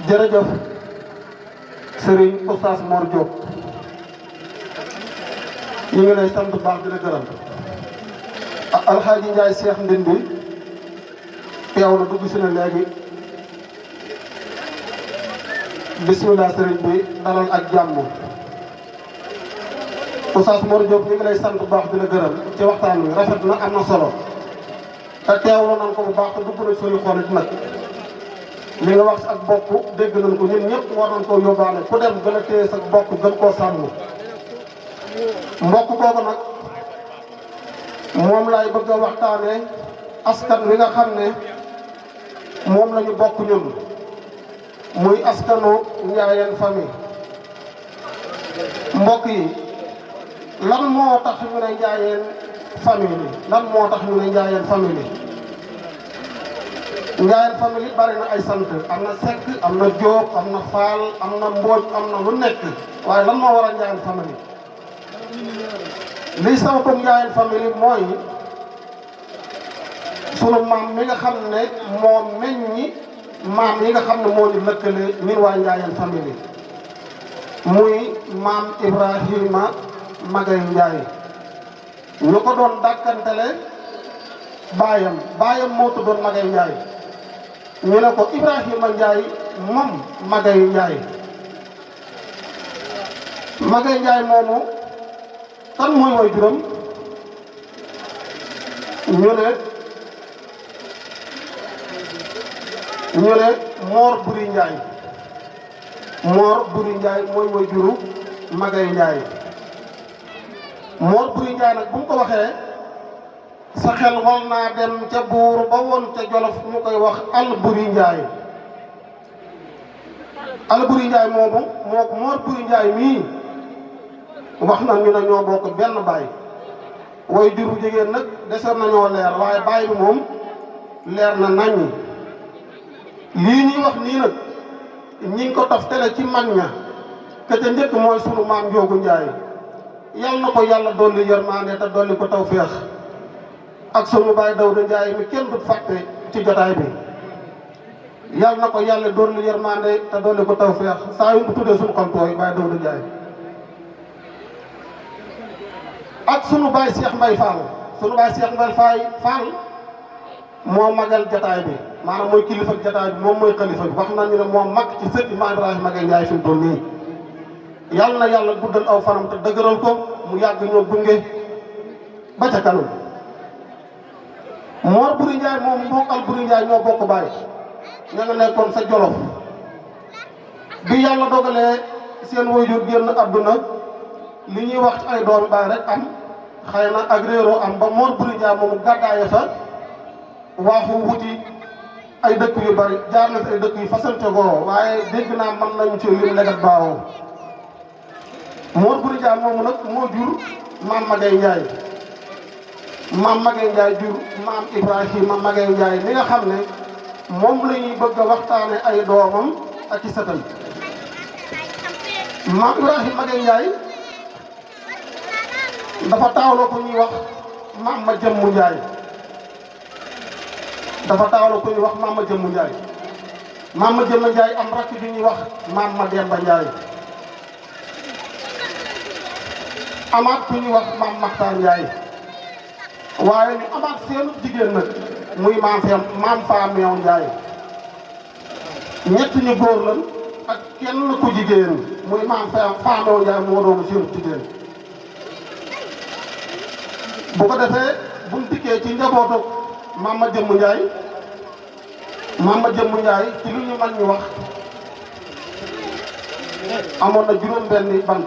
jërëjëf Serigne Oustaz Mor Diop ñu ngi lay sant bu baax di la gërëm Alxaaji Njaay Cheikh Ndindi teew na dugg si na léegi bismillah Serigne bi dalal ak jàmm Oustaz Mor Diop ñu ngi lay sant bu baax di la gërëm ci waxtaan wi rafet na am na solo te teewlu nañ ko bu baax te dugg na suñu xol it nag li nga wax ak bokk dégg nañ ko ñun ñëpp war nañ koo yóbbaale ku dem gën a téye sa bokk gën koo sàmm mbokk boobu nag moom laay bëgg a waxtaanee askan wi nga xam ne moom la ñu bokk ñun muy askanu Njaayeen famille mbokk yi lan moo tax ñu ne Njaayeen famille lan moo tax ñu ne Njaayeen famille Njaayeen famille bari na ay sant am na Sekk am na Jóob am na Faal am na Mbooj am na lu nekk waaye lan moo war a Njaayeen famille lii sama ko Njaayeen famille mooy sunu maam mi nga xam ne moo meññi maam yi nga xam ne moo ñu lëkkale ñun waa Njaayeen famille muy maam Ibrahima Magay Njaay ñu ko doon dàkkantele baayam moo tuddoon Magay Njaay ñu ne ko Ibrahima Njaay moom Magay Njaay Magay Njaay moomu kan mooy way juróom ñu ne Moor Buri Njaay Moor Buri Njaay mooy way juru Magay Njaay Moor Buri Njaay nag bu mu ko waxee sa xel war naa dem ca buur ba woon ca Jolof ñu koy wax Alburi Njaay Alburi Njaay moomu moo Moor Buri Njaay mii wax na ñu ne ñoo bokk benn baay way juru jigéen nag deseer nañoo leer waaye baay bi moom leer na naññi lii ñuy wax nii nag ñi ngi ko toftale ci mag ña ka ca njëkk mooy sunu maam Njoogu Njaay yal na ko yàlla dolli yërmande te dolli ko tawféex ak sunu baay Dawda Njaay mi kenn du fàtte ci jotaay bi yal na ko yàlla dolli yërmande te dolli ko tawféex saa yu ko tuddee sunu xol tooy baay Dawda Njaay ak sunu baay Cheikh Mbay Fall sunu baay Cheikh Mbay Fall moo magal jotaay bi maanaam mooy kilifa jotaay bi moom mooy xalifa bi wax nañu ne moom mag ci sët Maam Ibrahima Magay Njaay fi mu toll nii yàlla na yàlla guddal aw fanam te dëgëral ko mu yàgg ñoo gunge ba ca kanam Moor Buri Njaay moom moo Alburi Njaay ñoo bokk baay ña nga nekkoon sa Jolof bi yàlla dogalee seen waajur génn àdduna li ñuy wax ci ay doomi baay rek am xëy na ak réeroo am ba Moor Buri Njaay moomu gàddaaye fa waaxu wuti ay dëkk yu bari jaar na fi ay dëkk yu fasante goo waaye dégg naa mën nañu ci lim legat baawoo Moor Buri Njaay moomu nag moo jur maam Magay Njaay maam Magay Njaay jur maam Ibrahima Magay Njaay mi nga xam ne moom la ñuy bëgg a waxtaane ay doomam ak i sëtam maam Ibrahima Magay Njaay dafa taawloo ko ñuy wax maam ma jëmmu Njaay dafa taawloo ko ñuy wax maam ma jëmmu Njaay maam ma jëmmu Njaay am rakk ju ñuy wax maam ma Demba Njaay amaat ku ñuy wax maam Maxtaar Njaay waaye ñu amaat seen jigéen nag muy maam Faa Meew Njaay ñett ñu góor lan ak kenn ku jigéen muy maam Faa Meew Njaay moo doon seen jigéen bu ko defee buñ dikkee ci njabootu maam ma jëmm Njaay ci lu ñu mag ñu wax amoon na juróom-benni bant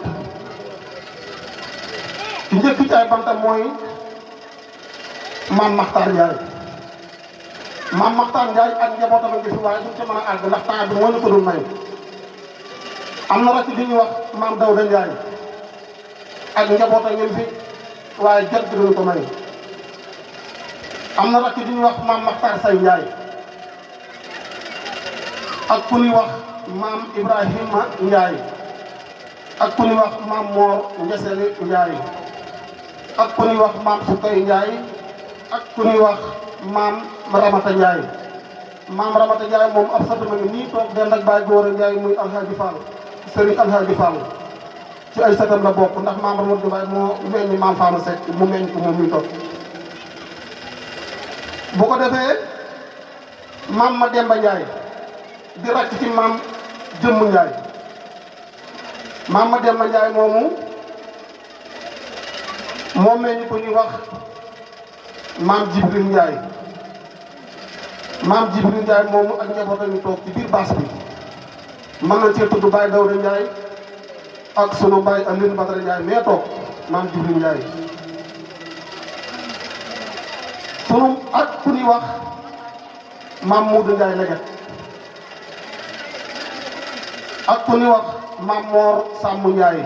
ci njëkk ci ay bantam mooy maam Maxtaar Njaay maam Maxtaar Njaay ak njabootam a ngi fi waaye duñ ci mën a àgg ndax temps bi moo ñu ko dul may am na rakk bi ñuy wax maam Dawda Njaay ak njabootam ngeen fi waaye jot bi duñ ko may am na rakk bi ñuy wax maam Maxtaar Say Njaay ak ku ñuy wax maam Ibrahima Njaay ak ku ñuy wax maam Moor Ngeseli Njaay ak ku ñuy wax maam Sukay Njaay ak ku ñuy wax maam Ramata Njaay maam Ramata Ndiaye moom ab sant ma ngi nii toog den ak Baye Góora Ndiaye muy Alhaji Fall Serigne Alhaji Fall ci ay satam la bokk ndax maam Ramata Ndiaye moo meññ maam Fama Seck mu meññ ko moom muy toog bu ko defee maam Mademba Ndiaye di rakk ci maam Jëmm Ndiaye maam Mademba Ndiaye moomu moo meññ ko ñuy wax maam Jibril Ndiaye maam Jibril Ndiaye moomu ak njabootam ñu toog ci biir baas bi mën nañ cee tudd Baye Dawda Ndiaye ak sunu Baye Aline Badara Ndiaye mais toog maam Jibril Ndiaye sunu ak ku ñuy wax maam Moudou Ndiaye Leget ak ku ñuy wax maam Mor Samb Ndiaye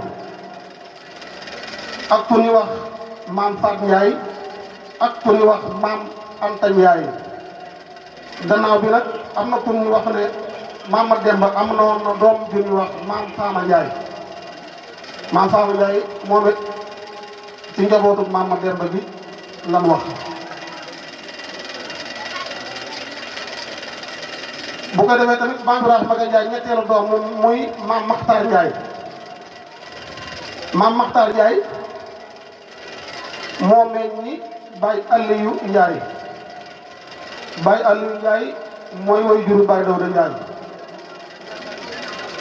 ak ku ñuy wax maam Fat Ndiaye ak ku ñuy wax maam Anta Ndiaye gannaaw bi nag am na ku ñuy wax ne maam Demba am na doom ju ñuy wax maam Fama Ndiaye maam Fama Ndiaye moom it ci njabootu maam Demba bi lan wax bu ko defee tamit maam Ibrahima Ndiaye ñetteelu doom moom muy maam Makhtar Ndiaye maam Makhtar Ndiaye moo meññi Baye Aliou Ndiaye Baye Aliou Ndiaye mooy woy juru Baye Dawda Ndiaye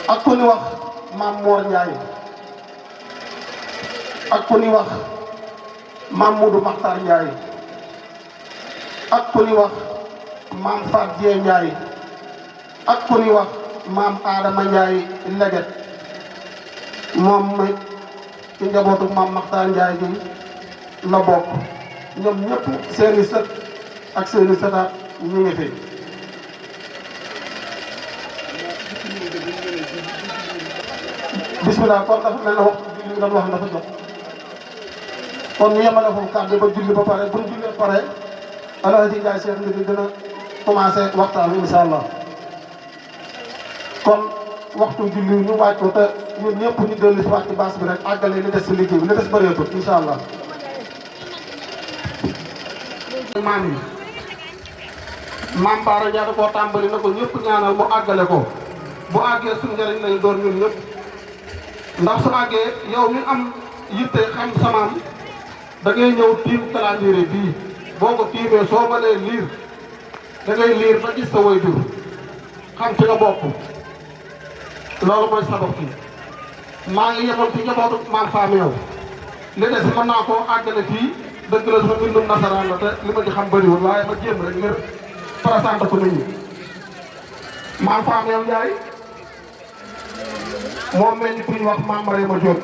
ak ku ñuy wax maam Mor Ndiaye ak ku ñuy wax maam Moudou Makhtar Ndiaye ak ku ñuy wax maam Fat Dieng Ndiaye ak ku ñuy wax maam Adama Ndiaye Leget moom mooy ci njabootu maam Makhtar Ndiaye gi la bokk ñoom ñëpp seeni sët ak seeni sëtaat ñu ngi fi bismillah kon dafa mel ne waxtu bi li nga wax dafa jot kon ñu yemale foofu kàddu ba julli ba pare bu ñu jullee pare Alhaji Ndiaye Cheikh Ndidi dina commencé waxtaan wi incha allah kon waxtu julli ñu waaj ko te ñun ñëpp ñu dellu si waat ci baas bi rek àggale li des si liggéey bi li des bëreetul incha allah. maam yi maam Baara Ndiaye da koo tàmbali na ko ñëpp ñaanal mu àggale ko bu àggee suñu njëriñ lañu doon ñun ñëpp ndax su àggee yow mi am yitte xam samaam da ngay ñëw tiim calendrier bii boo ko tiimee soo mënee liir da ngay liir ba gis sa waajur xam ci nga bokk loolu mooy sabab fii maa ngi yemoon ci njabootu maam Fama yow li des mën naa koo àggale fii dëgg la sama mbindum nasaraan la te li ma ci xam bëriwul waaye ma jéem rek ngir présenté ko nit ñi maam Fama yow Ndiaye moom mel ni ku ñu wax maam Marema Diop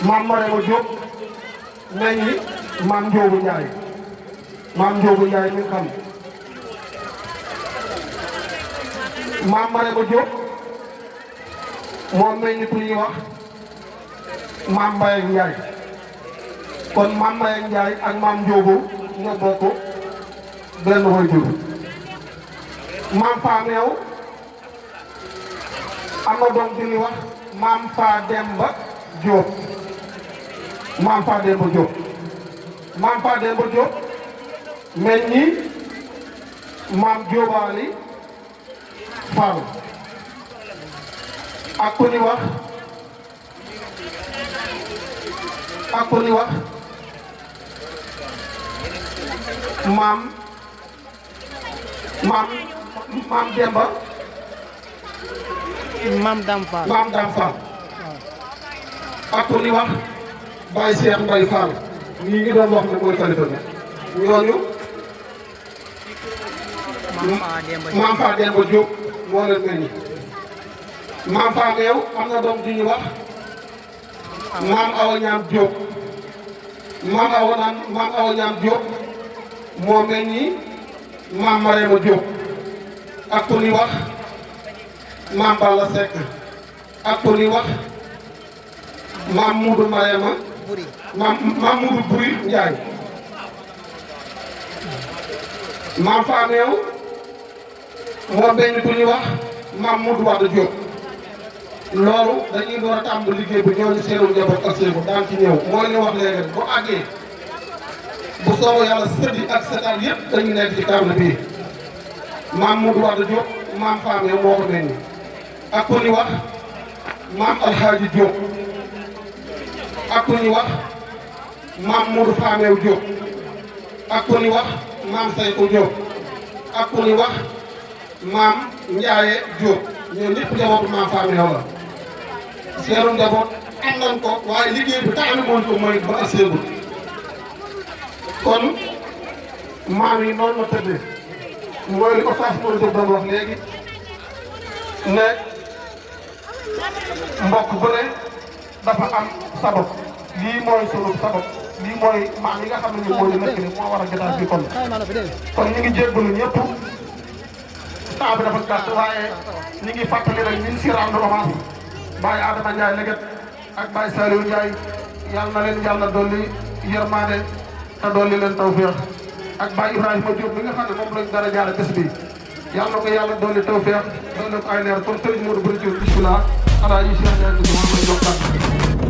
maam Marema Diop mel ni maam Ndiobu Ndiaye maam Ndiobu Ndiaye mi xam maam Marema Diop moom mel ni ku ñuy wax maam Mbaye Ndiaye kon maam Mbaye Ndiaye ak maam Ndiobu ñoo bokk benn waajur maam Fama yow am na doom ju ñuy wax maam Fa Demba Diop maam Fa Demba Diop maam Fa Demba Diop mel ni maam Diobali Fall ak ku ñuy wax maam Demba maam Dame Fall ak ku ñuy wax Baye Cheikh Mbaye Fall ñii ngi doon wax ne mooy xalifa bi ñooñu maam Fa Demba Diop moo leen mel ni maam Fama yow am na doom ju ñuy wax maam Awa Ñaam Diop maam Awa Ñaam Diop moo mel ni maam Marema Diop ak ku ñuy wax maam Balla Seck ak ku ñuy wax maam Moudou Marema maam Moudou Buri Ndiaye maam Fama yow moo mel ni ku ñuy wax maam Moudou Wade Diop loolu dañuy door a tàmbali liggéey bi ñooñu seenu njaboot ak seenu daan ci ñëw mooy li wax léegi bu àggee bu soobee yàlla sët yi ak sëtaat yëpp dañuy nekk ci kàddu bii maam Modou Wade Diop maam Fane moo ko meññ ak ku ñuy wax maam Alxaaji Diop ak ku ñuy wax maam Modou Fane Diop ak ku ñuy wax maam Sayko Diop ak ku ñuy wax maam Ndiaye Diop ñoom ñëpp njabootu maam Fane la seenu njaboot am nañ ko waaye liggéey bi tax na moo ko mooy ba a séegul kon maam yi noonu la tëddee mooy li ko saas mën a doon wax léegi ne mbokk bu ne dafa am sabab lii mooy sunu sabab lii mooy maam yi nga xam ne ñu mooy nekk ni moo war a jotaay bi kon ñu ngi jéggalu ñëpp temps bi dafa gàtt waaye ñu ngi fàttali rek ñu ngi si rendre hommage Baye Adama Ndiaye Leget ak Baye Saliou Ndiaye yal na leen yàlla dolli yërmaande te dolli leen tawféex ak Baye Ibrahima Diop bi nga xam ne moom lañ dara jaare bés bi yal na ko yàlla dolli tawféex dolli ko ay leer kon Serigne Modou Bari Diop bismillah xanaa yi si wax ne moom lañ jox